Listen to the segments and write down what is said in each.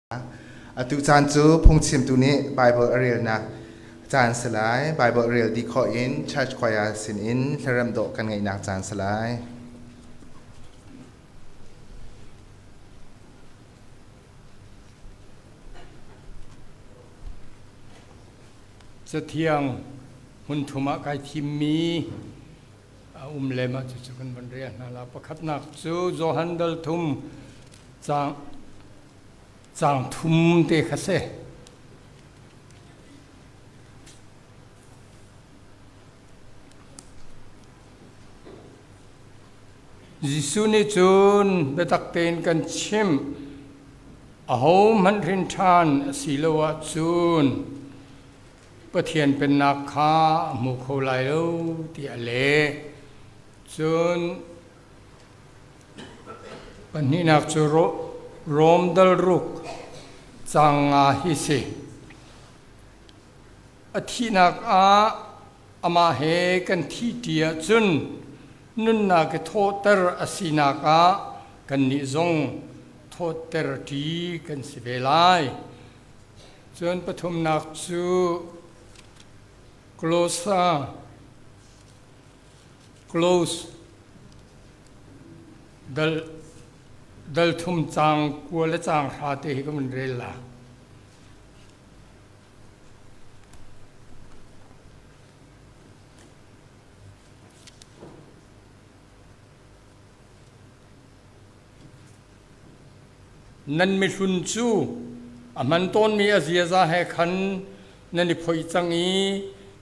Atu caan cu phungchimtu nih Baibal a relnak caan si lai. Baibal rel dih khawh in church choir sinin hlaremh dawh kan ngeihnak caan si lai. Cathiang hmunthum ah kai thimmi a um le mah cucu kan van rel hna la. Pakhatnak cu Johan dal thum caang Caang thum te kha si. Jesuh nih cun biatak tein kan chimh, ahohmanh hrin ṭhan a si lo ahcun Pathian Pennak kha a hmu kho lai lo tiah a leh. Cun Pahnihnak cu Rom dal ruk caang nga hi si. A thihnak ah amah he kan thihṭi ahcun nunnak i thawhter a sinak ah kannih zong thawhterṭi kan si ve lai. Cun pathumnak cu Kolosa Close dal dal thum caang kua le caang hra te hi ka van rel la. Nan mihlun cu a hman tawnmi a ziaza he khan nan i phoih cang i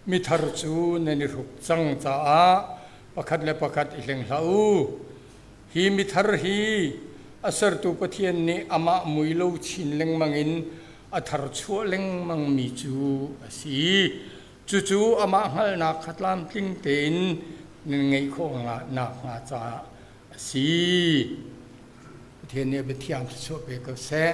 mithar cu nan i hruk cang caah pakhat le pakhat i hleng hlah u. Hi mithar hi a sertu Pathian nih amah mui lo chin lengmang in a tharchuah lengmangmi cu a si. Cucu amah hngalhnak kha tlamtling tein nan ngeih khawh nakhnga caah a si. Pathian nih a biathiang thluachuah pe ko seh.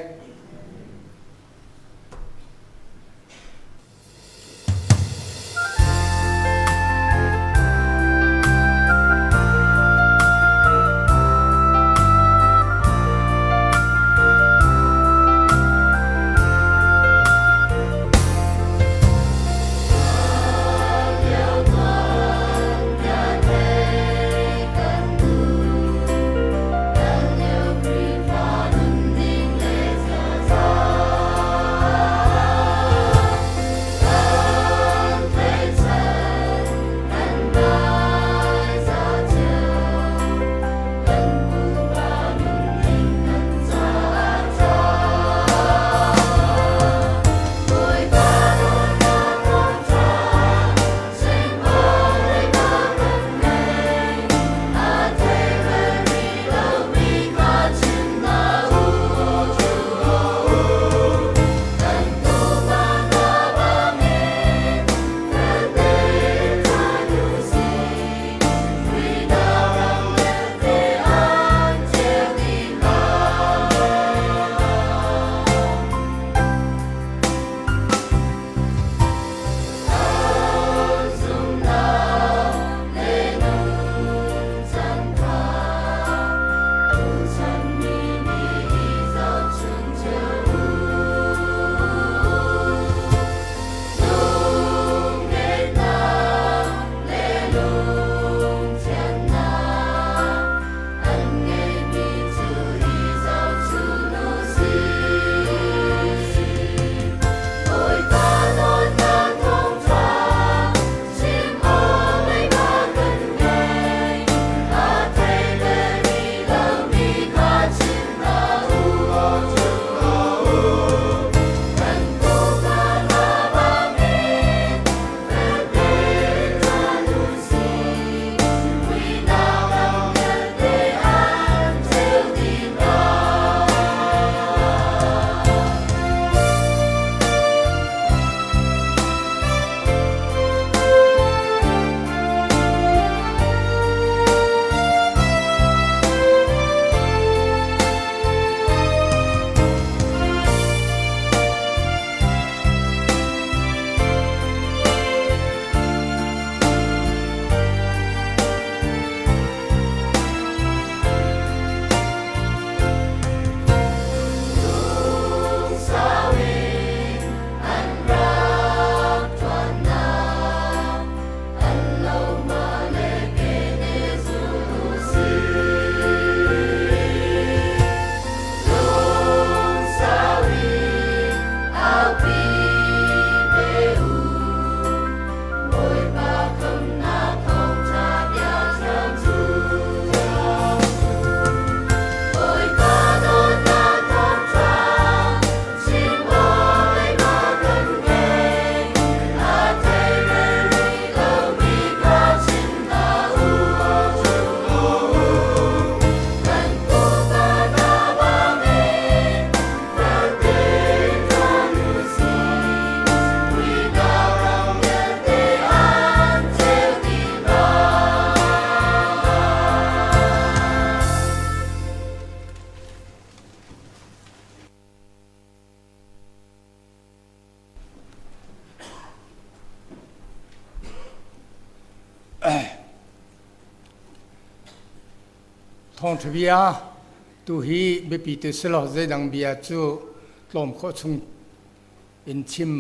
Thawngṭha bia tu hi biapi te si lo zeidang bia cu tlawm khawh chung in chim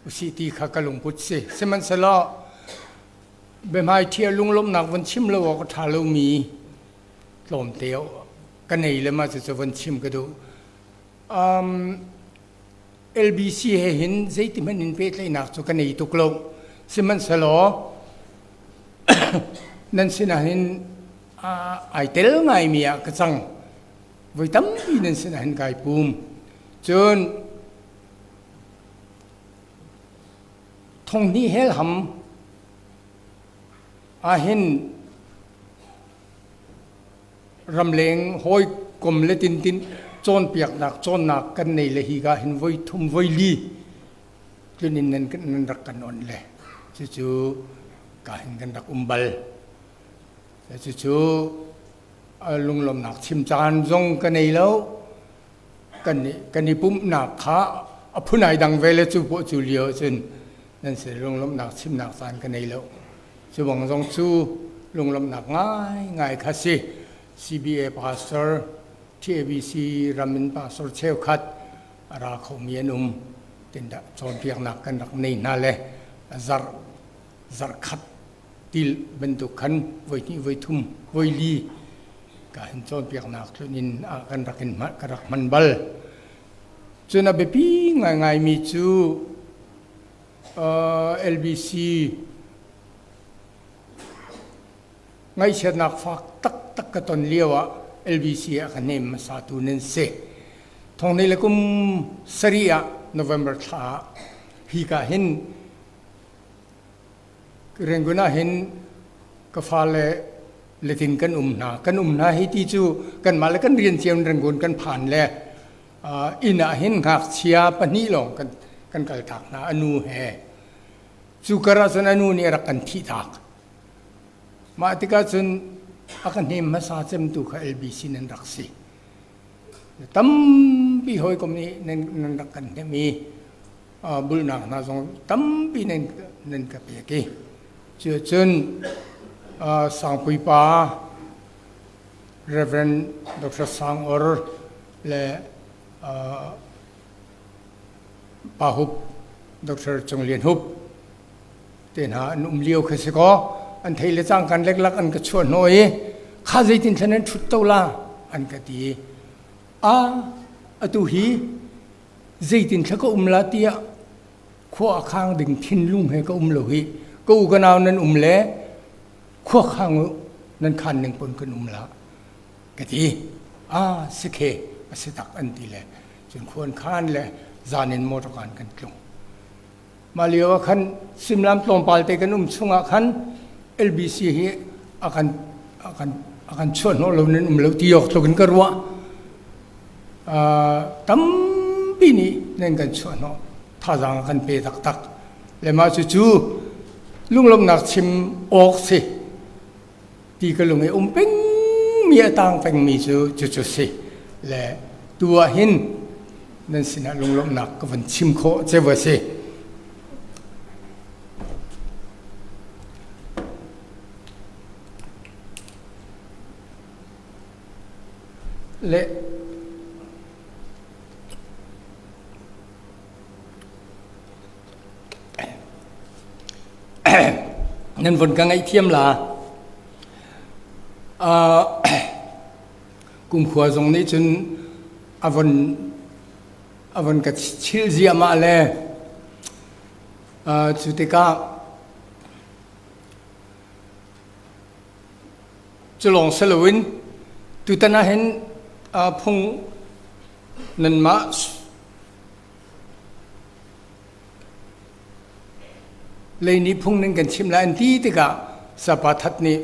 usih ti kha ka lungput si. Sihmanhsehlaw biahmaiṭhi ah lunglawmhnak von chim lo awk a ṭha lomi tlawmte ka nei le mah cucu von chim ka duh. Um, LBC he hin zeiti hmanh in pehtlaihnak cu ka nei tuk lo. Sihmanhsehlaw nan sinah hin ai tel ngaimi ah ka cang. Voi tampi nan sinah hin kai pum. Cun thonghnih helham ahhin ramleng hawikom le tintin cawnpiaknak cawnnak kan nei le hi ka hin voi thum voi li tlunin nan nan rak kan on le cucu ka hin kan rak um bal cucu lunglawmnak chim caan zong ka nei lo kan kan i pumhnak kha a phunai dang ve le cu poh cu lio cun nan si lunglawmhnak chimnak caan ka nei lo cu bang zong cu lunglawmhnak ngai ngai kha si CBA pastor TABC ramin pastor cheukhat a ra khomi an um tindah cawnpiaknak kan rak nei hna le zarh zarh khat til bantuk khan voi hnih voi thum voi li ka hin cawnpiaknak tlun in ah kan rak in ka rak hman bal cun a biapi ngaingai mi cu LBC ngaihchiatnak fak taktak ka ton lio ah LBC ah ka hnem hmasa tu nan si thong nei le kum sarih ah November thla ah hi ka hin Rangoon ah hin ka fale letin kan um hna. Kan um hna hi ti cu kanmah le kan rian cio in Rangoon kan phan le inn ah hin ngakchia pahnih lawng kan kan kaltak hna a nu he. Cu kar ah cun a nu nih a rak kan thihtak. Mah tikah cun a ka hnem hmasa cemtu kha LBC nan rak si. Tampi hawikom nih nan, nan rak kan hnem i bulnak hna zong tampi nan, nan ka pek i cucun Sangpui pa Reverend Dr. Sang Or le Pa Hup Dr. Cung Lian Hup te hna an um lio kha si kaw an thei le cang kan leklak an ka chuah hnawh i kha zeitin thlen an ṭhut to la an ka ti a atu hi zeitin thla ka um la tiah khua a khang ding thinlung he ka um lo hi ka u ka nau nan um le khua khang u nan khan ning pon kan um la ka ti a si khe a si tak an ti le cun khuan khan le zan in motor kan kan tlung mah lio ah khan simlam tlawmpal te kan um chungah khan LBC hi a kan a kan a kan chuah hnawh lo nan um lo ti awk tluk in ka ruah tampi nih nan kan chuah hnawh thazaang a kan pe taktak le mah cucu lunglawmhnak chim awk si ti ka lung i um pengmi a tang pengmi cu cucu si le tu ah hin nan sinah lunglawmhnak ka van chim khawh ceu a si. Le nan von ka ngaihthiam la. Kumkhua zong nih cun a von a von ka chil ziahmah le cu tikah Cu lawng si loin tutan ah hin phung nanmah lei nih phung nan kan chim lai an ti tikah sapa that nih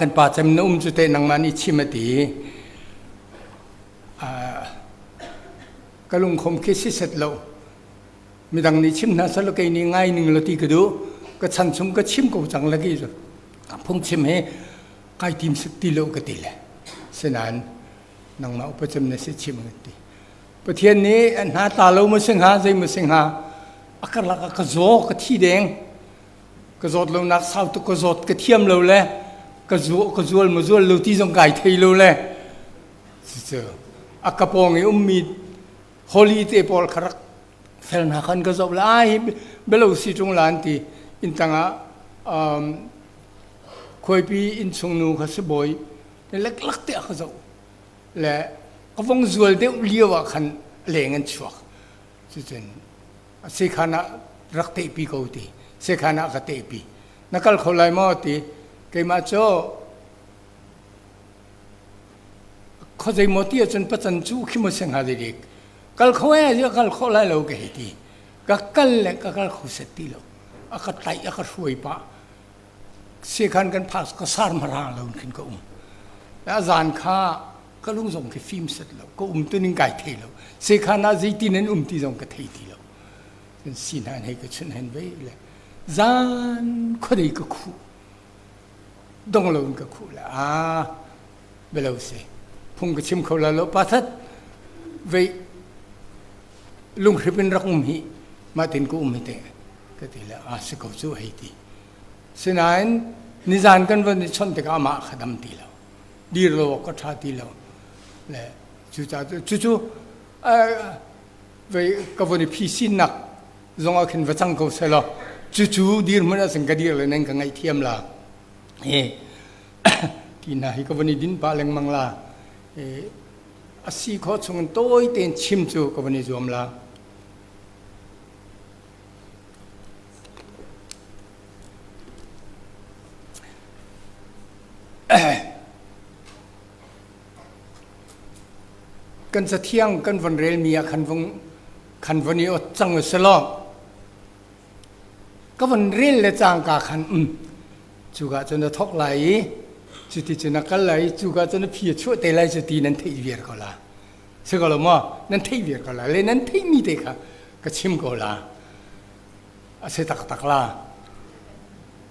kan pa cem na um cu teh nangmah nih chim a ti. Ka lungkhom khi si set lo. Midang nih chim hna seh kei nih ngai ning lo ti ka duh. Ka chan chung ka chim ko cang le ki cu. Phungchim hi kai tim sik ti lo ka ti le. Sinain nangmah upacem na si chim ka ti. Pathian nih hna ta lo ma si hnga zei ma si hnga a karlak ah ka zaw ka thi deng ka zawt lo nak sau tuk ka zawt ka thiam lo le. Ka zual ka zual maw zual lo ti zong kai thei lo le. Cucu a ka pawng i ummi Holy te pawl kha rak fel hna khan ka zoh lai belo si ṭung la an ti. Inn tangah khuaipi innchung nu kha sibawi leklak te a ka zoh le ka vong zual deuh lio ah khan leng an chuak. Cucun sekhan ah rak tehpi ko ti. Sekhan ah ka tehpi. Na kal kho lai maw ti. Keimah cu Khuazei maw ti ahcun pacan cu khi maw si hnga zeidik. Kal kho eh ziah kal khawh lai lo ka hei ti. Ka kal le ka kal kho set ti lo. A ka tlaih a ka hruai pah. Sekhan kan phak ka sar marang lo khin ka um. A zan kha ka lung zong khi fim set lo. Ka um tuning kai thei lo. Sekhan ah zeitin an um ti zong ka thei ti lo. Cun si hna hei ka chunh hen ve le zan khuadei ka khuh. Dong lo in ka khuh le a belo si phung ka chim kho la lo pa that vei lunghrip in rak um hi mah tin ka um hi te ka ti le a si ko cu hei ti sinain nizan kan van i chawnh tikah amah kha dam ti lo dir lo awk ka ṭha ti lo le cucaah cucu vei ka von i phisinnak zong ah khin va cang ko selaw cucu dirhmun ah cun ka dir le nan ka ngaihthiam la e ti hna hi ka von i din pah lengmang la e a si khawh chung tawi tein chim cu ka von i zuam la. Kan cathiang kan von relmi ah khan vung khan von i ot cang u selaw ka von rel le cangka khan um cuka cun a thok lai i cuti cun a kal lai i cuka cun a phi a chuah te lai cu ti nan theih viar ko la. Si ko lo maw? Nan theih viar ko la. Le nan theihmi te kha ka chim ko la. A si taktak la.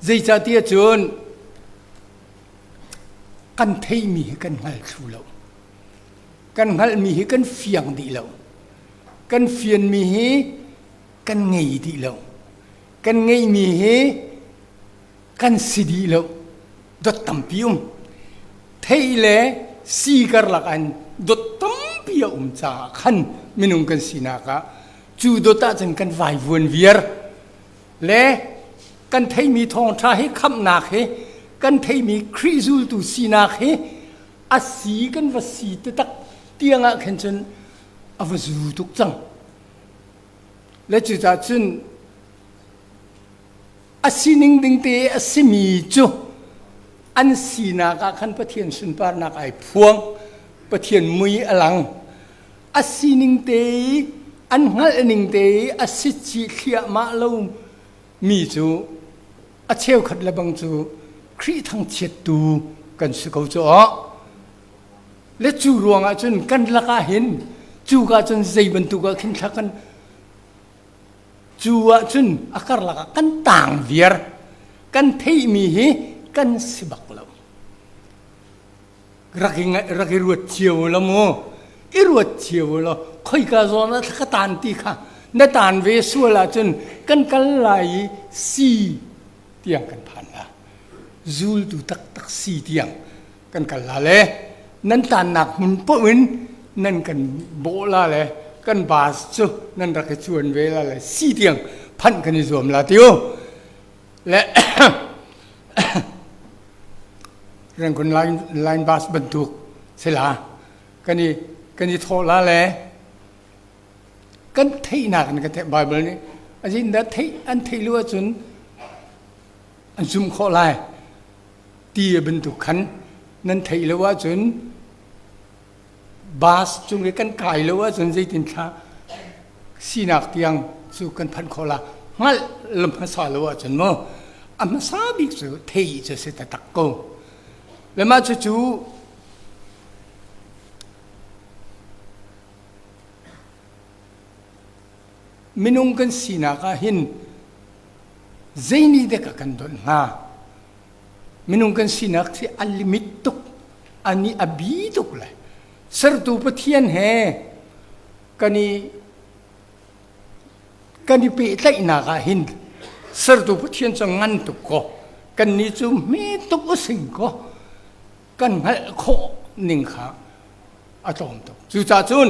Zeicahtiah cun kan theihmi hi kan hngal thlu lo. Kan hngalhmi hi kan fiang dih lo. Kan fianmi hi kan ngei dih lo. Kan ngeihmi hi kan si dih lo. Dot tampi um. Theih le si karlak an dot tampi a um caah khan minung kan sinak ah cu dot ahcun kan vaivuan viar. Le kan theihmi thawngṭha hi khamhnak hi kan theihmi Khrih zultu sinak hi a si kan va si taktak tiang ah khin cun a va zu tuk cang. Le cucaah cun a sining ding te a simi cu an sinak ah khan Pathian sunparnak ai phuang, Pathian mui a lang. A sining te i an hngalh ning te i a si chih thliahmah lo mi cu a cheukhat le bang cu Khrih thangchiattu kan si ko cu aw. Le cu ruangah cun kan lakah hin cuka cun zei bantuk ah khin thla kan cu ah cun a karlak ah kan tang viar kan theihmi hi kan si bak lo. Rak i rak i ruat cio la mu. I ruat cio law khoika zawn ah ka tan ti kha na tan ve sual ahcun kan kal lai i si tiang kan phan la. Zultu taktak si tiang kan kal la le nan tannak hmun paoh in nan kan bawh la le kan bus cu nan rak i cuan ve la le si tiang phanh kan i zuam la ti u. Le Rangoon line, line bus bantuk sila kan i kan i thawh la le kan theihnak in kan theih Bible nih azin dah theih an theih lu ahcun an zumh khawh lai ti bantuk khan nan theih lo ahcun bus cung i kan kai lo ahcun zeitin thla sinak tiang cu kan phanh khawh la hngalh lam hmasa lo ahcun maw a hmasa bik cu thei cu si taktak ko le mah cucu minung kan sinak ah hin zei nih dek a kan donh hnga Minung kan sinak khi a limit tuk, a nih a bi tuk le sertu Pathian he kan i kan i pehtlaihnak ah hin sertu Pathian cu ngan tuk ko. Kannih cu hme tuk using kaw kan hngalh khawh ning kha a tlawm tuk. Cucaah cun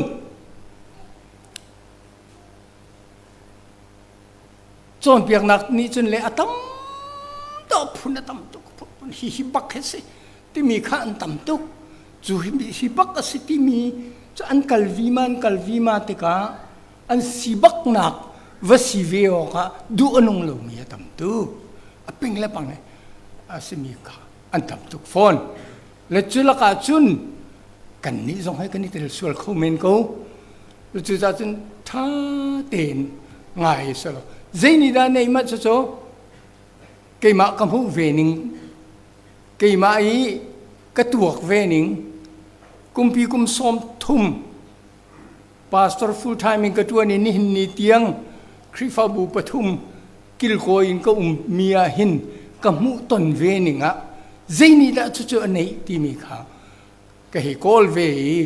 cawnpiaknak nih cun le a tam tuk phun a tam tuk hi hi bak hi si timi kha an tam tuk. Cu hi bak a si timi cu an kal vima an kal vima tikah an si baknak va si ve awkah duh a nung lomi a tam tuk. A ping le pang a simi kha an tam tuk fawn. Le cu lakah cun kannih zong he kan i tel sual kho men ko. Cucaah cun ṭha tein ngai selaw zei nih dah neih mah cucu keimah ka hmuh ve ning keimah i ka tuak ve ning kumpi kum sawm thum pastor full time in ka ṭuan i nihin ni tiang Khrihfabu pathum kilkawi in ka um mi ah hin ka hmuh ton ve ning ah zei nih dah cucu a neih timi kha ka hei kawl ve i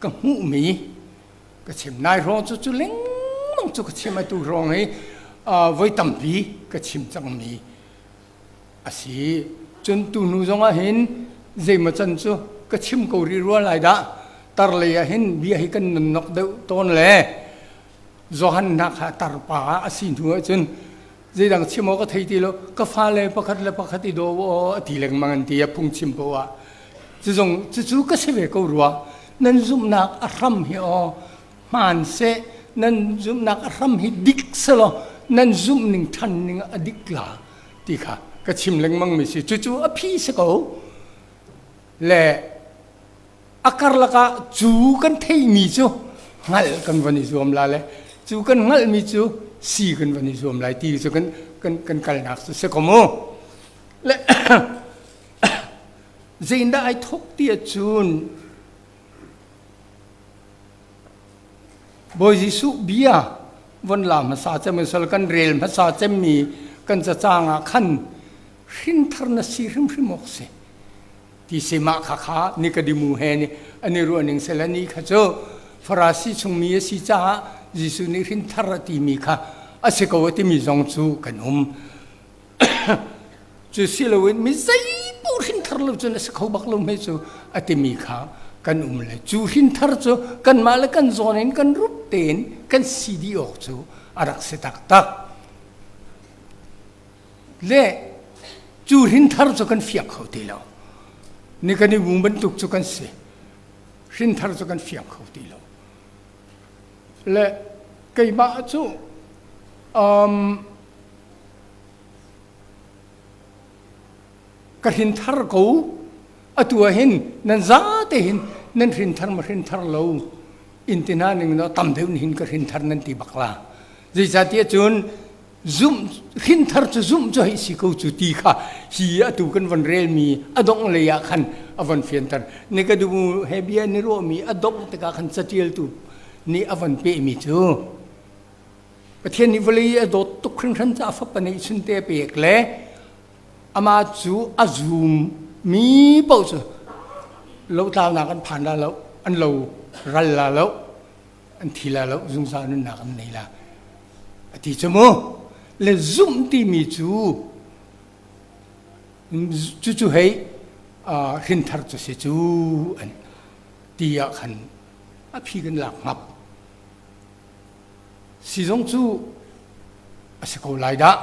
ka hmuhmi ka chim. Nai hrawng cu cu lengmang cu ka chim atu hrawng hi voi tampi ka chim cangmi a si. Cun tu hnu zongah hin zeimaw can cu ka chim ko rih rua lai dah. Tar lei ah hin bia hi kan nonnok deuh tawn le Johan hna kha tarpa ah a si hnu ahcun zeidang chim awk ka thei ti lo ka fale pakhat le pakhat i daw aw a ti lengmang an ti a phungchim poah ah cuzong cucu ka si ve ko rua nan zumhnak a hram hi aw hmaan seh nan zumhnak a hram hi dik selaw nan zumh ning ṭhan ning a dik la ti kha ka chim lengmang mi si cucu a phi si ko le a karlak ah cu kan theimi cu hngalh kan van i zuam la le cu kan hngalhmi cu si kan van i zuam lai ti cu kan kan kan kalnak cu si ko mu le zeindah ai thok ti ahcun Bawi Jesuh bia von la hmasa cem sal kan rel hmasa cemmi kan cacang ah khan hrinthar na si hrimhrim awk si ti si mah kha kha Nikadimu he nih an i ruah ning sel ani kha cu Farasi chungmi a si caah Jesuh nih hrinthar a timi kha a si ko a timi zong cu kan um cu si loin mi zeipaoh hrinthar lo cun a si kho bak lo hme cu a timi kha kan um le cu hrinthar cu kanmah le kan zawn in kan rup tein kan si dih awk cu a rak si taktak le cu hrinthar cu kan fiang kho ti lo ni kan i bu bantuk cu kan si hrinthar cu kan fiang kho ti lo le keimah cu um, Ka hrinthar ko. Atu ah hin nan zate hin nan hrinthar ma hrinthar lo in ti hna ning no tam deuh hin ka hrinthar nan ti bak la. Zeicahtiah cun zumh hrinthar cu zumh cu hei si ko cu ti kha hi atu kan von relmi a dongh lei ah khan a von fianter. Nikadimu he bia ni ruahmi a dongh tikah khan catialtu nih a von pehmi cu Pathian nih vawlei a dawt tuk hringhran caah fapa neihchun te a pek le amah cu a zum mi paoh cu lotlaunak an phan la lo, an lo ral la lo, an thi la lo, zungzal nunnak an nei la. A ti cu mu. Le zumh timi cu cucu hei hrinthar cu si cu an ti ah khan a phi kan lak ngap. Sizung cu a si ko lai dah.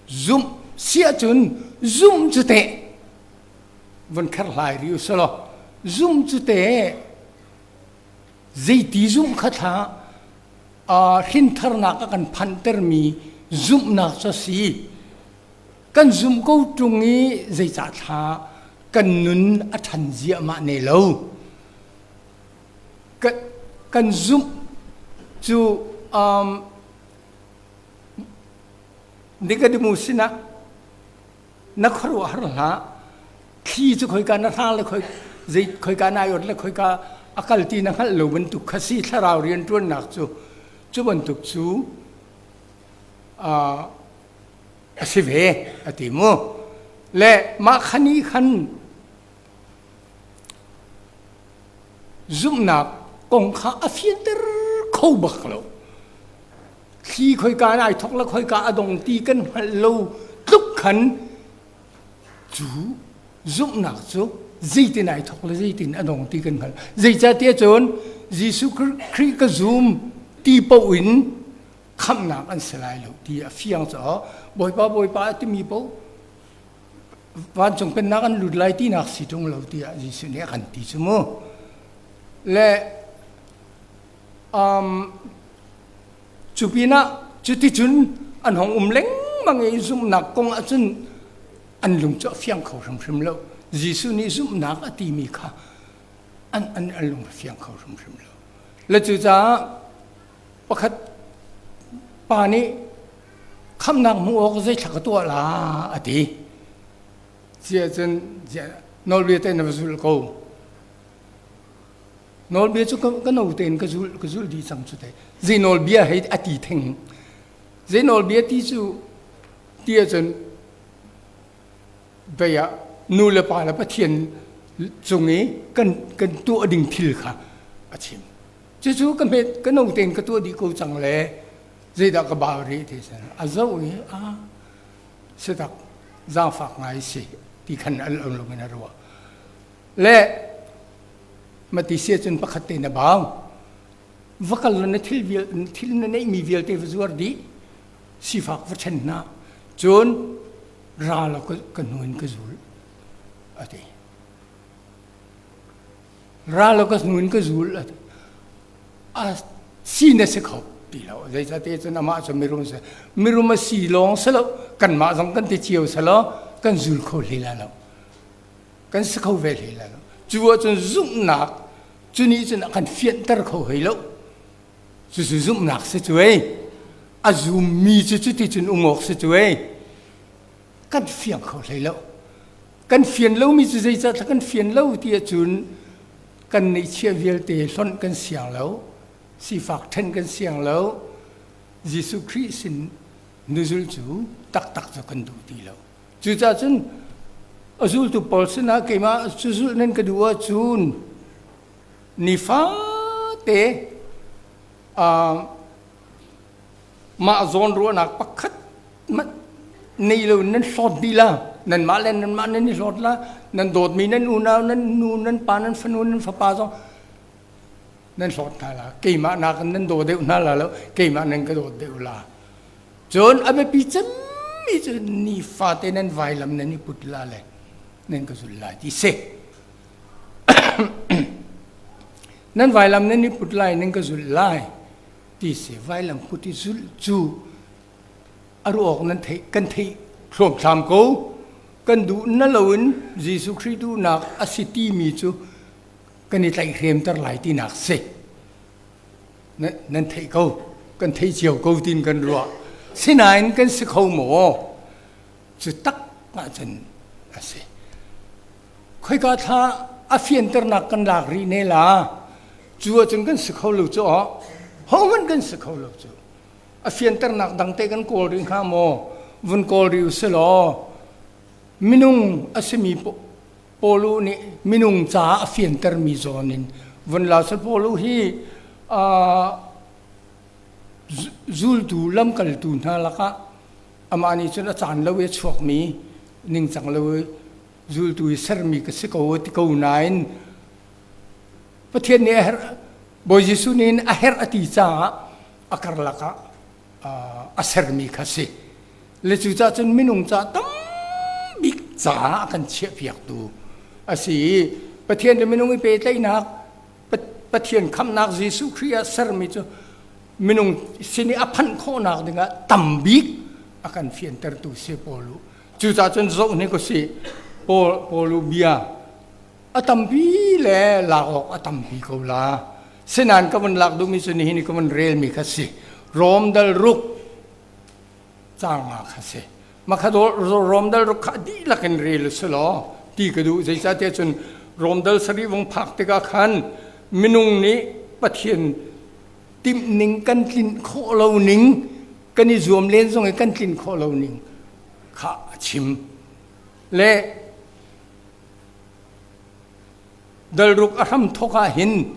Zumh si ahcun zumh cu teh von kherhlai rih u selaw zumh cu teh zeiti zumh kha thla hrintharnak a kan phanhtermi zumhnak cu a si. Kan zumh ko ṭung i zeicah thla kan nun a ṭhan ziahmah ne lo. Kan zumh cu um, Nikodemu sinah na khuaruahhar hlah thli cu khoika na hrang le khoi zei khoika na iot le khoika a kal ti na hngalh lo bantuk kha si thlarau rianṭuannak cu cu bantuk cu a si ve a ti mu le mah khani khan Zumhnak kong kha a fianter kho bak lo. Thli khoika in ai thok le khoika a dong ti kan hngalh lo tluk khan cu zumhnak cu zeitin ai thawk le zeitin a dong ti kan hngalh. Zeicahtiah cun Jesuh Khrih ka zum ti paoh in khamhnak an si lai lo ti a fiang caah Bawipa Bawipa a timi paoh vancung pennak an lut lai tinak si ṭung lo tiah Jesuh nih a kan ti cu mu. Le um, cu pinah cuticun an hong um lengmang i zumhnak kong ahcun an lung cu a fiang kho hrimhrim lo. Jesuh nih zumhnak a timi kha an, an, an lung a fiang kho hrimhrim lo. Le cucaah pakhat pa nih khamnak hmuh awk zeithla ka tuah la a ti. Cia cun nawlbia te na va zul ko. Nawlbia cu ka no tein ka zul ka zul dih cang cu te. Zei nawlbia hei a ti theng. Zei nawlbia ti cu ti ahcun vei ah nu le pa le Pathian cung i kan kan tuah ding thil kha a chim. Cucu ka hmet ka no tein ka tuah dih ko cang le zeidah ka bau rih ti san a zoh i a sitak zaangfak ngai si ti khan al lo in a ruah. Le mati sia cun pakhat te na bau. Va kal na thil vial thil na neihmi vialte va zuar dih sifak va ṭhen hna cun ra law ka hnu in ka zul a ti. Ra law ka hnu in ka zul a ti. A si na si kho ti lo. Zeicahtiah cun amah cu mirum si. Mirum a si lawng si lo kanmah zong kan ti cio si lo kan zul kho hlei la lo. Kan si kho ve hlei la lo. Cu ahcun zumhnak cu nih cun a kan fianter kho hei lo. Cucu zumhnak si cu ei. A zummi cu cuticun um awk si cu ei. Kan fiang kho hlei lo. Kan fian lomi cu zeicah kan fian lo ti ahcun kan neihchiah vialte hlonh kan siang lo. Sifak ṭhen kan siang lo. Jesuh Khrih sin nuzul cu taktak cu kan duh ti lo. Cucaah cun a zultu pawl sinah keimah cu zulh nan ka duh ahcun nifate mah zawn ruahnak pakhat hmanh nei lo nan hlawt dih la nanmah le nanmah nan i hlawt la nan dawtmi nan unau nan nu nan pa nan fanu nan fapa zong nan hlawt hna la keimah nakin nan daw deuh hna la lo keimah nan ka dawt deuh la cun a biapi cemmi cu nifate nan vailam nan i put la le nan ka zul lai ti si Nan vailam nan i put lai, nan ka zulh lai ti si vailam put i zulh cu a ruah awk nan theih kan theih thluamthlam ko. Kan duh na loin Jesuh Khrih duhnak a si timi cu kan i tlaihhremter lai tinak si. Nan theih ko, kan theih cio ko tin kan ruah. Sinain kan si kho maw? Cu tak ahcun a si. Khoika thla a fianternak kan lak rih ne la. Cu ahcun kan si kho lo cu aw. Hohmanh kan si kho lo cu. A fianternak dangte kan kawl rih hnga maw? Vun kawl rih u si law minung a simi Paul nih minung caah a fiantermi zawn in vun la sal Paul hi zultu lamkaltu hna lakah amah nih cun a caan lo i a chuakmi ningcang lo i zultu i sermi ka si ko ti ko nain Pathian nih a herh Bawi Jesuh nih a herh a ti caah a karlak ah a sermi kha si le cucaah cun minung ca tambik caah a kan chiahpiaktu a si i Pathian le minung i pehtlaihnak Pathian khamhnak Jesuh Khrih ah sermi cu minung sin i a phanh khawhnak dingah tambik a kan fiantertu si Paul u. Cucaah cun zoh hnik usih Paul Paul u bia a tampi le lak awk a tampi ko la. Sinain ka vun lak duhmi cu nihin i ka vun relmi kha si. Rom dal ruk caang nga kha si. Makha Rom dal ruk kha dihlak in rel u si law ti ka duh. Zeicahtiah cun Rom dal sarih vung phak tikah khan minung nih Pathian timhning kan tlinh khawh lo ning kan i zuam len zong i kan tlinh khawh lo ning kha a chim. Le dalruk a hram thawk ah hin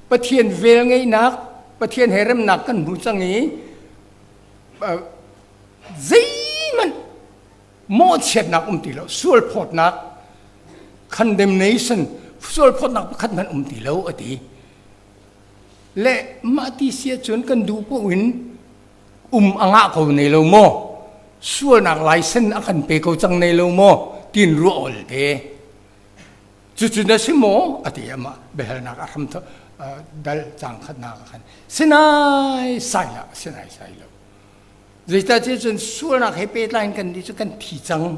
Pathian velngeihnak Pathian he remnak kan hmu cang i zeihmanh Mawhchiatnak um ti lo, sualphawtnak, condemnation, sualphawtnak pakhat hmanh um ti lo a ti. Le mah ti si ahcun kan duh paoh in um a ngah ko ne lo maw? Sualnak laisen a kan pe ko cang ne lo maw? Tin ruah ol te. Cucu na si maw? A ti amah biahalnak a hram dal cang khatnak ah khan sinai sai lah sinai sai lo. Zeicahtiah cun sualnak he pehtlai in kannih cu kan thi cang.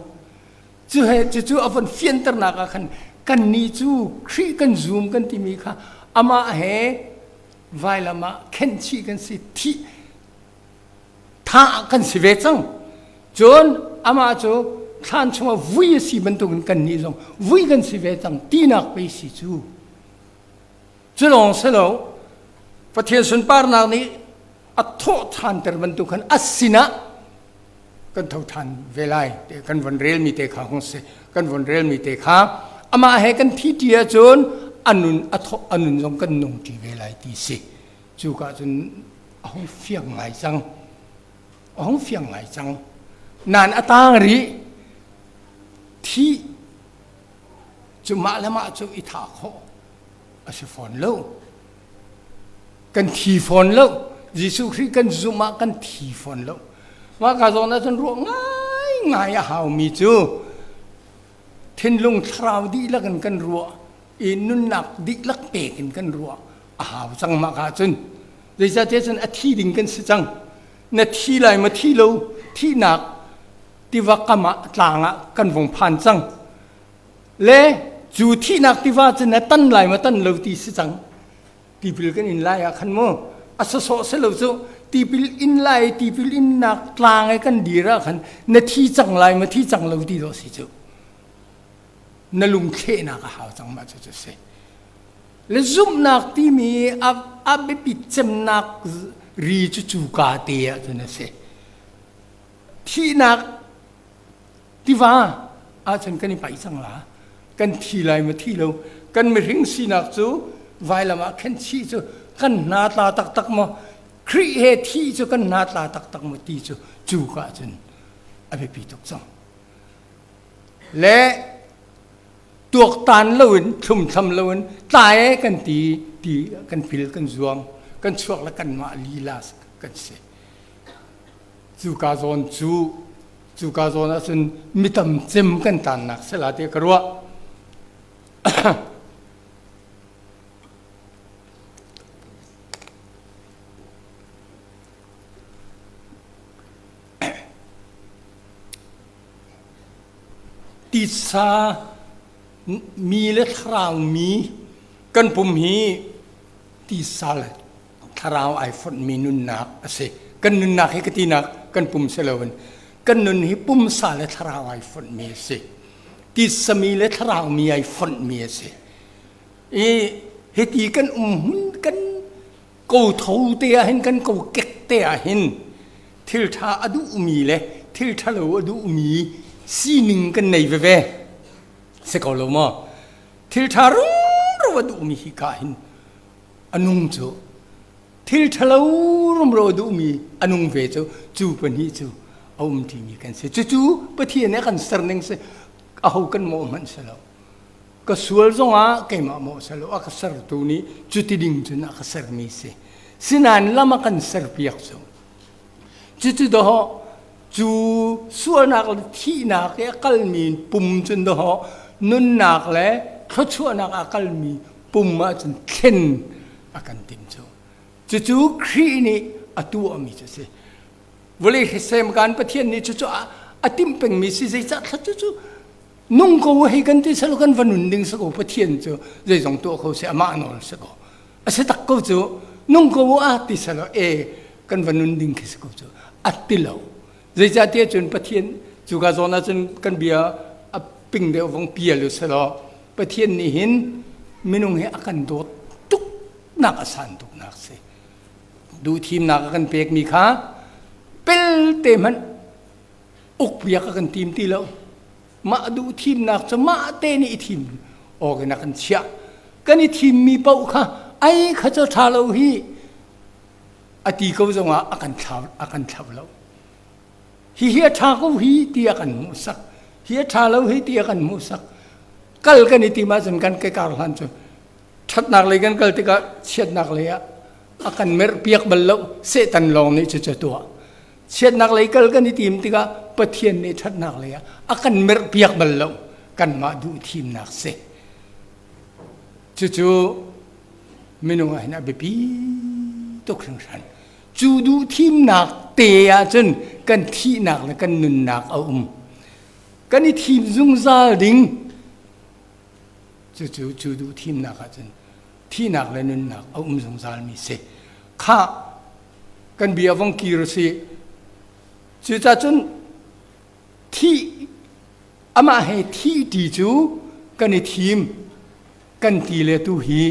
Cu he cucu a von fianternak ah khan kannih cu Khrih kan zum kan timi kha amah he vailam ah khenhchih kan si thih thah kan si ve cang. Cun amah cu thlan chungah vui a si bantukin kannih zong vui kan si ve cang tinak pei si cu. Cu lawng si lo Pathian sunparnak nih a thawh ṭhanter bantuk khan a sinah kan tho ṭhan ve lai te kan von relmi te kha hung si kan von relmi te kha amah he kan thi ṭi ahcun a nun a thawh a nun zong kan nung ṭi ve lai ti si cu ka cun a hung fiang ngai cang a hung fiang ngai cang nan a tang rih thi cu mah le mah cu i thah khawh a si fawn lo Kan thi fawn lo. Jesuh Khrih kan zumh ah kan thi fawn lo. Mah ka zawn ahcun ruah ngaingai a haumi cu thinlung thlarau dihlak in kan ruah i nunnak dihlak pek in kan ruah a hau cang mah ka cun. Zeicahtiah cun a thi ding kan si cang. Na thi lai ma thi lo thihnak tiva kam ah tlang ah kan vung phan cang. Le cu thihnak tiva cu na tan lai ma tan lo ti si cang. Tipil kan in lai ah khan mu a sawsawh si lo cu tipil in lai tipil innak tlang i kan dir ah khan na thi cang lai ma thi cang lo ti dawh si cu na lungthlehnak a hau cang mah cu cu si le zumhnak timi a a biapit cemnak ri cu cu ka te ah cun a si thihnak Tiva ahcun kan i paih cang la. Kan thi lai ma thi lo. Kan mihring sinak cu vailam ah khen chih cu kan hna tla taktak maw Khrih he thi cu kan hna tla taktak maw ti cu cu ka cun a biapi tuk cang. Le tuaktan loin thlumthlam loin tlai kan ti ti kan pil kan zuang kan chuak le kanmah lila kan si. Cuka zawn cu cuka zawn ahcun mitam cem kan tannak sela tiah ka ruah. Titsa mi le thlarau mi kan pum hi titsa le thlarau ai fonhmi nunnak a si. Kan nunnak hi ka tinak kan pum si loin kan nun hi pumsa le thlarau ai fonhmi a si. Titsami le thlarau mi ai fonhmi a si. I hiti kan um hmun kan ko tho te ah hin kan ko kek te ah hin thil ṭha a duhmi le thil ṭhalo a duhmi sining kan nei veve si ko lo maw thil ṭha rumro a duhmi hi ka hin a nung cu thil ṭhalo rumro a duhmi a nung ve cu cu pahnih cu a um ṭimi kan si cucu Pathian nih a kan ser ning si aho kan mawh hmanh si lo ka sual zongah keimah mawh si lo a ka sertu nih cuti ding cun a ka sermi si sinain lam a kan serpiak cu cucu dawh cu sualnak le thihnak i a kalmi pum cun dawh nunnak le thluachuahnak a kalmi pum ahcun thlen a kan tim cu. Cucu Khrih nih a tuahmi cu a si. Vawlei hrisem kan Pathian nih cucu a timh pengmi si zeicah thla cucu nung ko hei kan ti selo kan va nun ding si ko Pathian cu zeizong tuah kho si amah nawl si ko a si tak ko cu nung ko a ti selo e kan va nun ding khi si ko cu a ti lo zeicahtiah cun Pathian cu ka zawn ahcun kan bia a ping deuh vong pial u selaw Pathian nih hin minung hi a kan dawt tuk nak a san tuk nak si duhthimnak a kan pekmi kha pelte hmanh ukpiak a kan tim ti lo mah duhthimnak cu mah te nih i thim awk in a kan chiah kan i thimmi paoh kha ai kha cu ṭha lo hi a ti ko zongah a kan thlau a kan thlau lo. Hihi a ṭha ko hi tiah kan hmuhsak. Hi a ṭha lo hi tiah kan hmuhsak. Kal kan i tim ahcun kan ke kar hlan cu ṭhatnak lei kan kal tikah chiatnak lei ah a kan merhpiak bal lo. Satan lawng nih cucu tuah. Chiatnak lei kal kan i tim tikah Pathian nih ṭhatnak lei ah a kan merhpiak bal lo. Kanmah duh thimnak si. Cucu minung ah hin a biapi tuk hringhran. Cu duh thimnak te ahcun kan thihnak le kan nunnak a um. Kan i thim zungzal ding cucu cu duh thimnak ahcun thihnak le nunnak a um zungzalmi si. Khah kan bia vong kir si. Cucacun cun thih amah he thih ti cu kan i thim kan ti le tu hi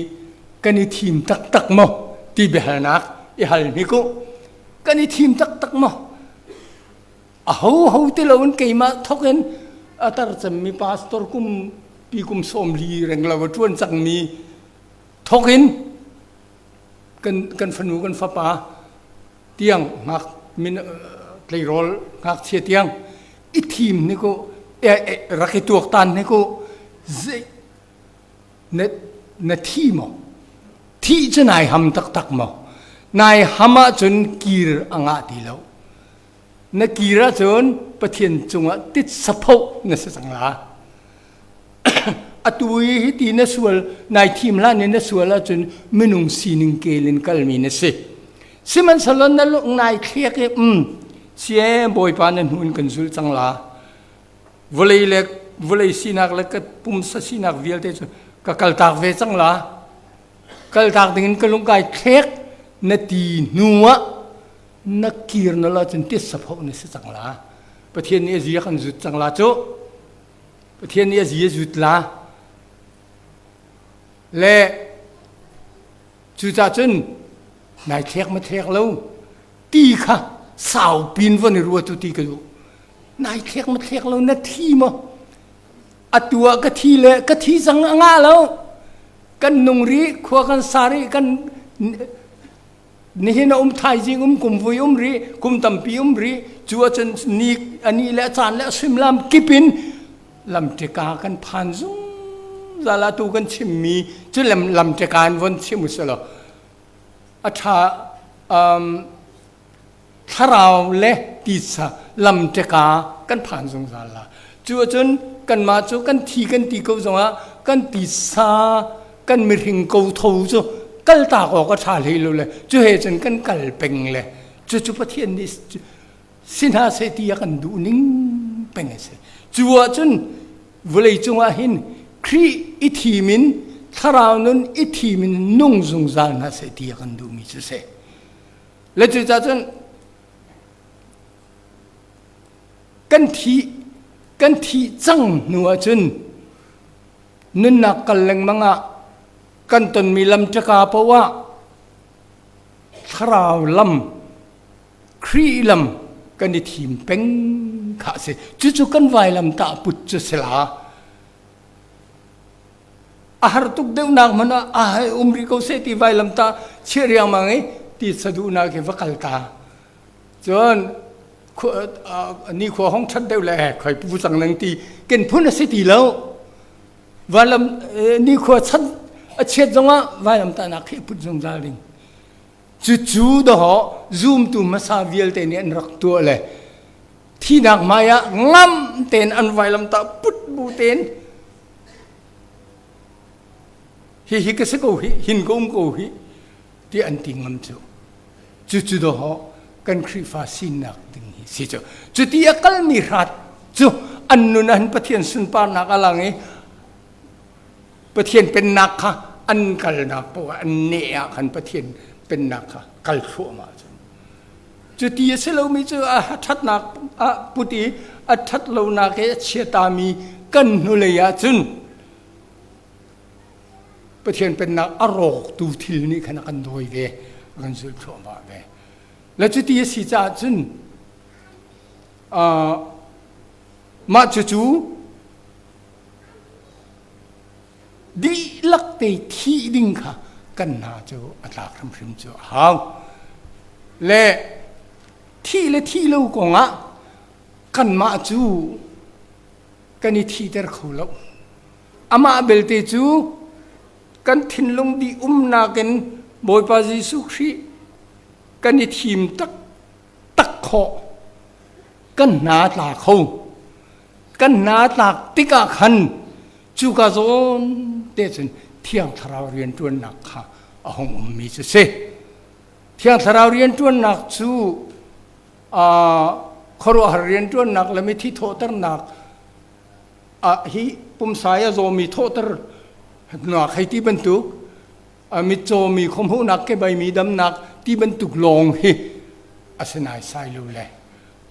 kan i thim taktak maw ti biahalnak i hal hnik u. Kan i thim taktak maw? A ho ho ti loin keimah thok in a tar cemmi pastor kum pi kum 40 reng lo a ṭuan cangmi thok in kan kan fanu kan fapa tiang ngak min tleirawl ngakchia tiang i thim ni ko rak i tuaktan ni ko na na thi maw thih cu nai ham taktak maw nai ham ahcun kir a ngah ti lo na kir ahcun Pathian cungah tit sapho na si cang la atu i hiti na sual nai thim hlan in na sual ahcun minung sining kel in kalmi na si sihmanhsehlaw na lung nai thliak i um sie bawipa na hnu in kan zul cang la vawlei le vawlei sinak le ka pumsa sinak vialte cu ka kaltak ve cang la kaltak ding in ka lung kai thlek na ti hnu ah na kir na la cun tit sapho na si cang la Pathian nih a zia kan zut cang la cu Pathian nih a zi a zut la le cucah cun nai thlek ma thlek lo ti kha sau pin von i ruatu ti ka duh nai thlek ma thlek lo na thi maw atu ah ka thi le ka thi cang a ngah lo kan nung rih khua kan sa rih kan nihin a um thaizing um kum vui um rih kum tampi um rih cu ahcun ni ani le a caan le a suimilam kip in lamṭika kan phan zungzal atu kan chimmi cu lam lamṭika in von chim usih law a ṭha um, thlarau le titsa lamṭeka kan phan zungzal la cu ahcun kanmah cu kan thi kan ti ko zongah kan titsa kan mihring ko tho cu kaltak awk a ṭha hlei lo le cu he cun kan kal peng le cucu Pathian nih si hna seh ti a kan duh ning peng a si cu ahcun vawlei cungah hin Khrih i thim in thlarau nun i thim in nung zungzal hna seh ti a kan duhmi cu si Le cucaah cun kan thih kan thih cang hnu ahcun nunnak kal lengmang ah kan tonmi lam ṭaka paoh ah thlarau lam Khrih lam kan i thim peng kha a si. Cucu kan vailam tah put cu si la. A har tuk deuhnak hmanh ah a hei um rih ko seh ti vailam ta chiah riangmang i ti saduhnak hi va kal ta. Cun ni khua hong ṭhat deuh le khoi pu cang nang ti ken phun a si ti lo. Vailam ni khua chan a chiat zongah vailam tahnak khi put zungzal ding. Cucu dawh zumtu hmasa vialte nih an rak tuah le thinak hmai ah ngam tein an vailam tah put bu tein hihi ka si ko hi hin ka um ko hi ti an ti ngam cu cucu dawh kan Khrihfa sinak ding hi si cu cuti a kalmi hrat cu an nun an Pathian sunparnak a lang i Pathian pennak kha an kalnak poah an neh ah khan Pathian pennak kha kal thluahmah cu cuti a si lomi cu a ṭhatnak a put i a ṭhat lonak i a chiatami kan hnulei ah cun Pathian pennak a rawktu thil nih khan a kan dawi ve a kan zulh thluahmah ve le cuti a si caah cun mah cucu dihlak te thih ding kha kan hna cu a tlak hrimhrim cu a hau le thih le thih lo kongah. Kanmah cu kan i thiter kho lo. Amah belte cu kan thinlung dih umnak in Bawipa Jesuh Khrih kan i thim taktak khawh. Kan hna tla kho. Kan hna tlak tikah khan cuka zawn te cun Thiang Thlarau rianṭuannak kha a hung ummi cu si. Thiang Thlarau rianṭuannak cu khuaruahhar rianṭuannak le mithi thawhternak hi pumsa i a zawmi thawhter nak hei ti bantuk mitcawmi khuahmuhnak kebaimi damnak ti bantuk lawng hi a si naisai lo le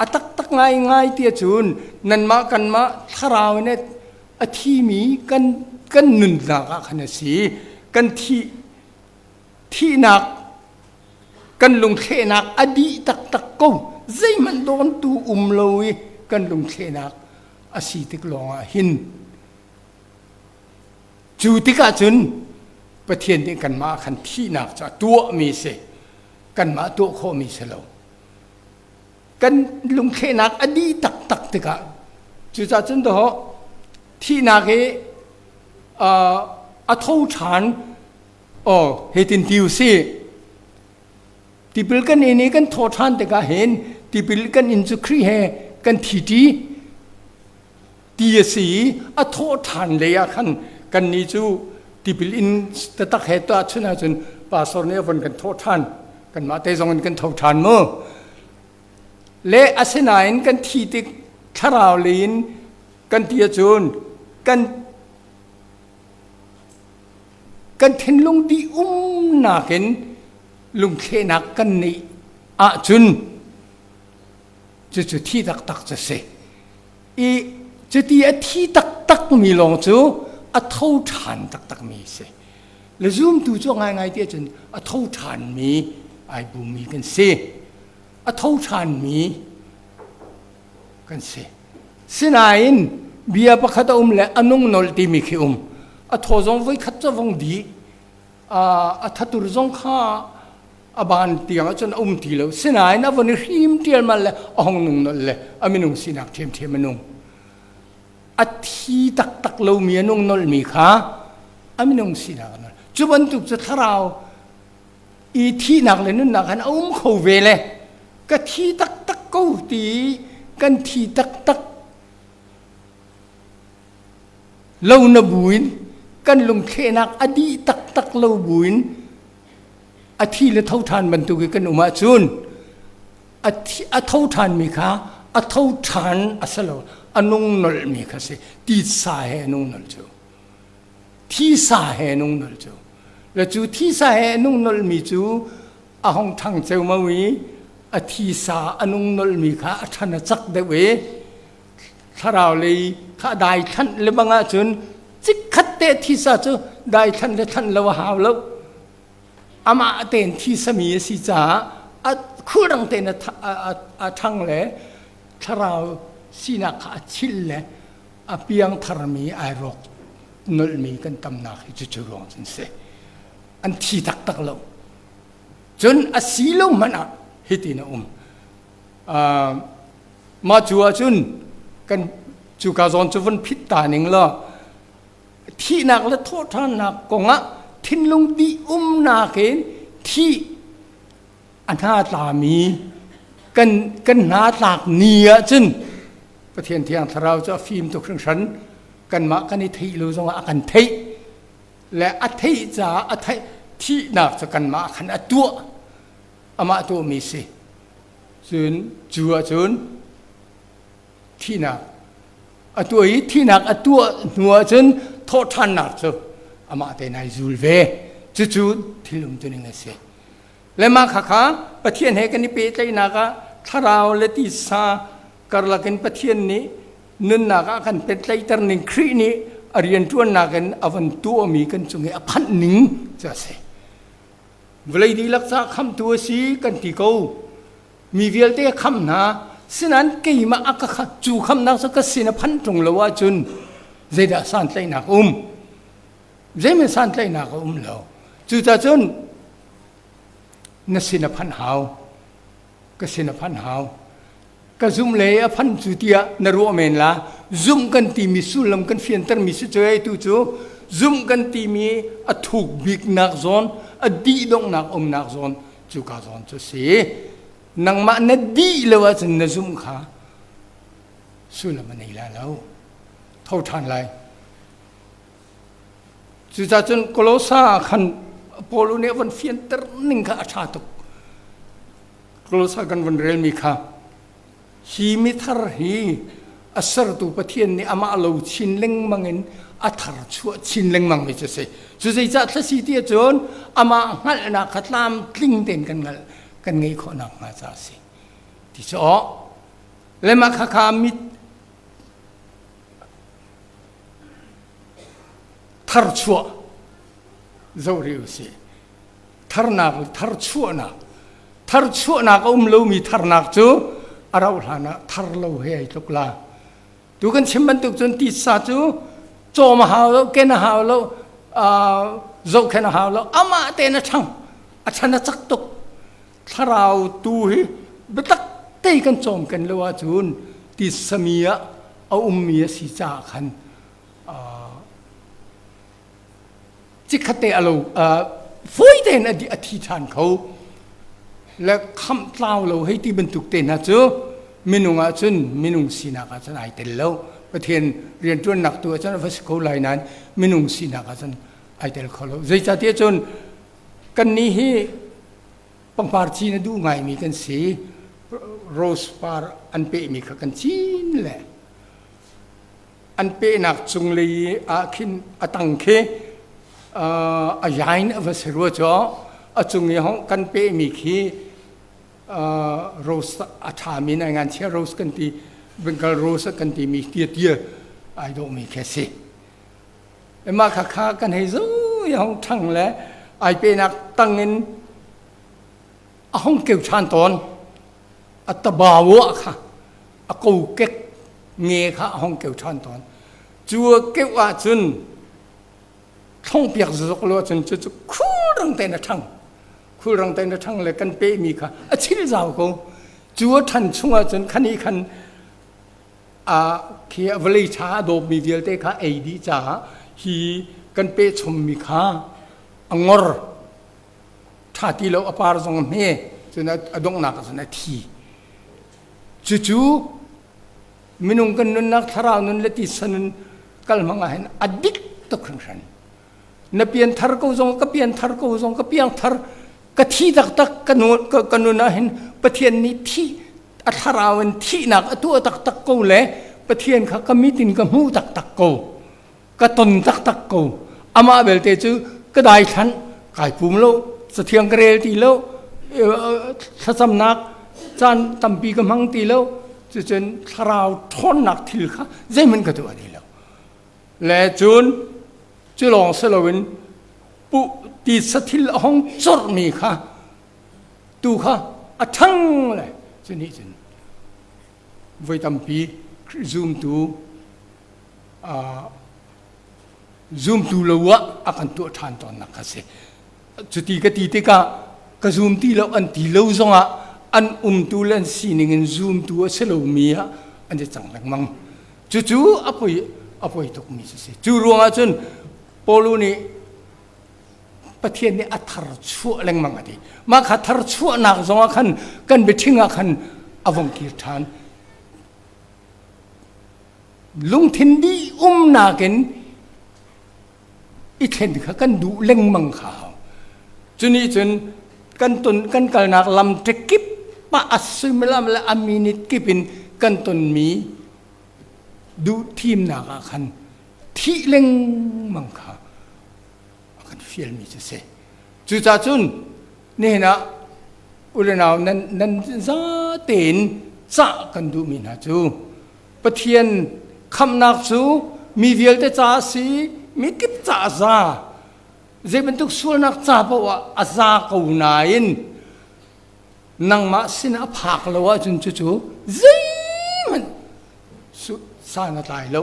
a taktak ngaingai ti ahcun nanmah kanmah thlarau in a thimi kan kan nunnak ah khan a si kan thih thihnak kan lungthlehnak a dih taktak ko zeihmanh dawntu um lo i kan lungthlehnak a si tik lawngah hin cu tikah cun Pathian nih kanmah khan thihnak cu a tuahmi si kanmah tuah khawhmi si lo kan lungthlehnak a dih taktak tikah cucaah cun dawh thihnak hi a tho ṭhan Aw, hitin ti u sih. Tipil kan in i kan thawh ṭhan tikah hin tipil kan in cu Khrih he kan thi ṭi ti a si i a thawh ṭhan lei ah khan kannih cu tipil in taktak he tahchunh ahcun pastor nih a von kan thawh ṭhan. Kanmah te zong in kan tho ṭhan mu. Le asinain kan thi tik thlarau lei in kan ti ahcun kan Kan thinlung dih umnak in lungthlehnak kan neih ahcun cucu thi taktak cu si. I cuti a thi taktak mi lawng cu a tho ṭhan taktak mi si. Le zumtu cu ngaingai ti ahcun a tho ṭhan mi ai bumi kan si. A tho ṭhan mi kan si. Sinain bia pakhat a um le a nung nolh timi khi um. A thaw zong voikhat cu vong dih. A thatur zong kha a ban tiang ahcun a um ti lo. Sinain a von i hrim ṭialmal le a hong nung nolh le a minung sinak ṭhiamṭhiam a nung. A thi taktak lomi a nung nolhmi kha a minung sinak a nolh. Cu bantuk cu thlarau i thihnak le nunnak han a um kho ve le ka thi taktak ko ti kan thi taktak lo na buin kan lungthlehnak a dih taktak lo buin a thi le tho ṭhan bantuk i kan um ahcun a tho ṭhanmi kha a tho ṭhan a si lo a nung nolhmi kha si titsa he a nung nolh cu thisa he nung nolh cu le cu thisa he nung nolhmi cu a hong ṭhang ceumau i a thisa a nung nolhmi kha a ṭhan a cak deuh i thlarau lei kha dai thlanh le bang ahcun chikkhat te thisa cu dai thlanh le thlanh lo a hau lo amah tein thisami a si caah a khulrang tein a ṭhang le thlarau sinak kha a chil le a piang tharmi ai rawk nolhmi kan tamnak hi cucu ruang cun si an thi taktak lo cun a si lo hmanh ah hitin a um mah cu ahcun kan cuka zawn cu vun phit ta ning law thihnak le thawhṭhannak kongah thinlung dih umnak in thih a hna tlami kan kan hna tlak ni ahcun Pathian Thiang Thlarau cu a fim tuk hringhran kanmah kan i theih lo zongah a kan theih le a theih caah a theih thihnak cu kanmah khan a tuah amah tuahmi si cun cu ahcun thihnak a tuah i thihnak a tuah hnu ahcun thawhṭhannak cu amah te nai zul ve cucu thil umtuning a si Le mah khakha Pathian he kan i pehtlaihnak ah thlarau le titsa karlak in Pathian nih nunnak ah kan pehtlaihter ning Khrih nih a rianṭuannak in a van tuahmi kan cung i a phanh ning cu a si. Vawlei dihlak caah khamhtu a si kan ti ko. Mi vialte a khamh hna. Sinain keimah a ka cu khamhnak cu ka sin a phanh ṭung lo ahcun zeidah santlaihnak um? Zeihmanh santlaihnak a um lo. Cucaah cun na sin a phanh hau. Ka sin a phanh hau. Ka zumh le a phan cu tiah na ruah men la. Zumh kan timi sullam kan fiantermi si cu tu cu zumh kan timi a thuk biknak zawn, a dih donghnak umnak zawn cu ka zawn cu si. Nangmah na dih lo ahcun na zumh kha sullam a nei la lo. Tho ṭhan lai. Cucaah cun Kolosa ah khan Paul nih a von fianter ning kha a ṭha tuk. Kolosa kan von relmi kha hi mithar hi a sertu Pathian nih amah lo chin lengmang in a thar chuah chin lengmang mi cu a si. Cu zeicah thlasi ti ahcun amah hngalhnak kha tlamtling tein kan hngalh kan ngeih khawh nakhnga caah a si. Ti cu aw le mah khakha mit tharchuah zoh rih usih. Tharnak tharchuahnak tharchuahnak a um lomi tharnak cu a rauh hlan ah thar lo he ai tluk la. Tu kan chim bantuk cun titsa cu cawm a hau lo, ken a hau lo, zohkhenh a hau lo, amah tein a ṭhang. A chan a cak tuk. Thlarau tu hi biatak te kan cawm ken lo ahcun titsami ah a ummi a si caah khan chikkhatte a lo fawi tein a thi ṭhan kho le khamh tlau lo hei ti bantuk te hna cu minung ah cun minung sinak ah cun ai tel lo. Pathian rianṭuannak tu ah cun a va si ko lai nain minung sinak ah cun ai tel kho lo. Zeicahtiah cun kannih hi pangpar cin a duh ngaimi kan si. Rose par an pehmi kha kan cin le an pehnak cunglei ah khin a tang khi a yain a va si rua cu a cung i hong kan pehmi khi rose a ṭhami nai ngan chia rose kan ti Bengal rose kan timi tia tia ai dawhmi khi a si. Mah kha kha kan hei zo i hong ṭhang le ai pehnak tang in a hong keu ṭhan tawn. A tabawa kha a kokek nge kha a hong keu ṭhan tawn. Cu a keuh ahcun thlongpiak zok lo ahcun cucu khulrang tein a ṭhang. Khulrang tein a ṭhang le kan pehmi kha a chil zau ko. Cu a ṭhan chung ahcun khan i khan a khi vawlei ṭha a dawpmi vialte kha ei dih caah hi kan peh chommi kha a ngor ṭha ti lo a par zong a hme cun a donghnak ah cun a thi. Cucu minung kan nunnak thlarau nun le titsa nun kal hmang ah hin a dik tuk hringhran. Na pianthar ko zong ka pianthar ko zong ka piangthar ka thi taktak ka nun ka nun ah hin Pathian nih thi a thlarau in thihnak a tuah taktak ko le Pathian kha ka mit in ka hmuh taktak ko ka ton taktak ko amah belte cu ka daithlanh kai pum lo cathiang ka rel ti lo thlacamnak caan tampi ka hmang ti lo cucun thlarau ṭhawnnak thil kha zeihmanh ka tuah ti lo le cun cu lawng si loin pu titsa thil a hong corhmi kha tu kha a ṭhang le cu nih cun voi tampi zumtu zumtu lo ah a kan tuah ṭhan tawnnak kha si. Cuti ka ti tikah ka zum ti lo an ti lo zongah an umtu le an sining in zumtu a si lomi ah an i cang lengmang. Cucu a poi a poi tukmi cu si. Cu ruangah cun Paul nih Pathian nih a thar chuah lengmang a ti. Mah kha thar chuahnak zongah khan kan biaṭhing ah khan a vong kir ṭhan. Lungthin dih umnak in i thlen kha kan duh lengmang kha hau. Cunih cun kan ton kan kalnak lam kip ah a suimilam le a minute kip in kan tonmi duh thimnak ah khan thih lengmang kha a kan fialmi cu si. Cucaah cun nihin ah ulenau nan nan zatein cah kan duhmi hna cu Pathian khamhnak cu mi vialte ca a si, mi kip ca a za. Zei bantuk sualnak ca paoh ah a za ko nain nangmah sin a phak lo ahcun cucu zeihmanh san a tlai lo.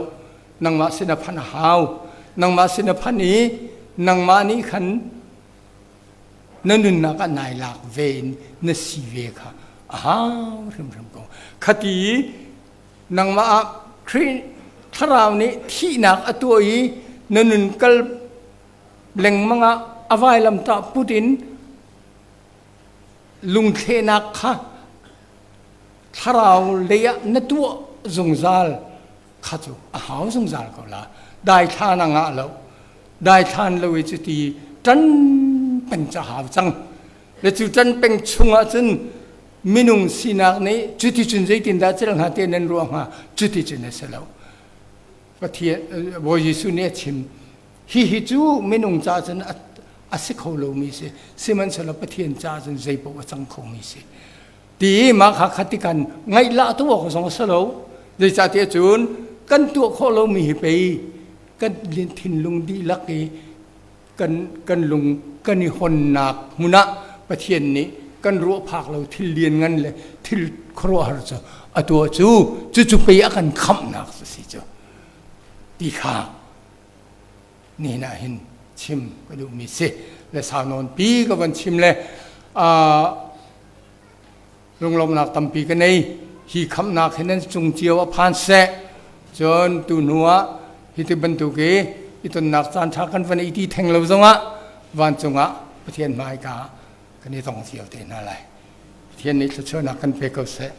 Nangmah sin a phanh a hau. Nangmah sin a phanh i nangmah nih khan na nunnak ah nai lak ve in na si ve kha a hau hrimhrim ko. Kha. Khati nangmah ah Khrih thlarau nih thihnak a tuah i na nun kal lengmang ah a vailamtah put in lungthlehnak kha thlarau lei ah na tuah zungzal kha cu a hau zungzal ko la. Daithlan a ngah lo. Daithlan lo i cuti ṭan peng ca hau cang. Le cu ṭan peng chungah cun minung sinak nih cuticun zeitindah cel hnga te nan ruah hnga? Cuticun a si lo. Pathian Bawi Jesuh nih a chim. Hihi cu minung ca cun a si kho lomi si, sihmanhsehlaw Pathian ca cun zeipaoh a cang khomi si. Ti mah kha kha ti kan ngaihlah tu awk zong a si lo. Zeicahtiah cun kan tuah khawh lomi hi pei kan thinlung dihlak i kan kan lung kan i honnak hmun ah Pathian nih kan ruah phak lo thil lianngan le thil khuaruahhar cu a tuah cu, cucu pei a kan khamhnak si cu ti kha nihin ah hin chim ka duhmi si le. Sau nawn pi ka von chim le lunglawmhnak tampi ka nei. Hi khamhnak hi nan cung cio a phan seh. Cun tu hnu ah hi ti bantuk i i tonnak caan ṭha kan van i ti theng lo zongah vancung ah Pathian hmaika kan i tong cio te hna lai. Pathian nih thluachuahnak kan pe ko seh.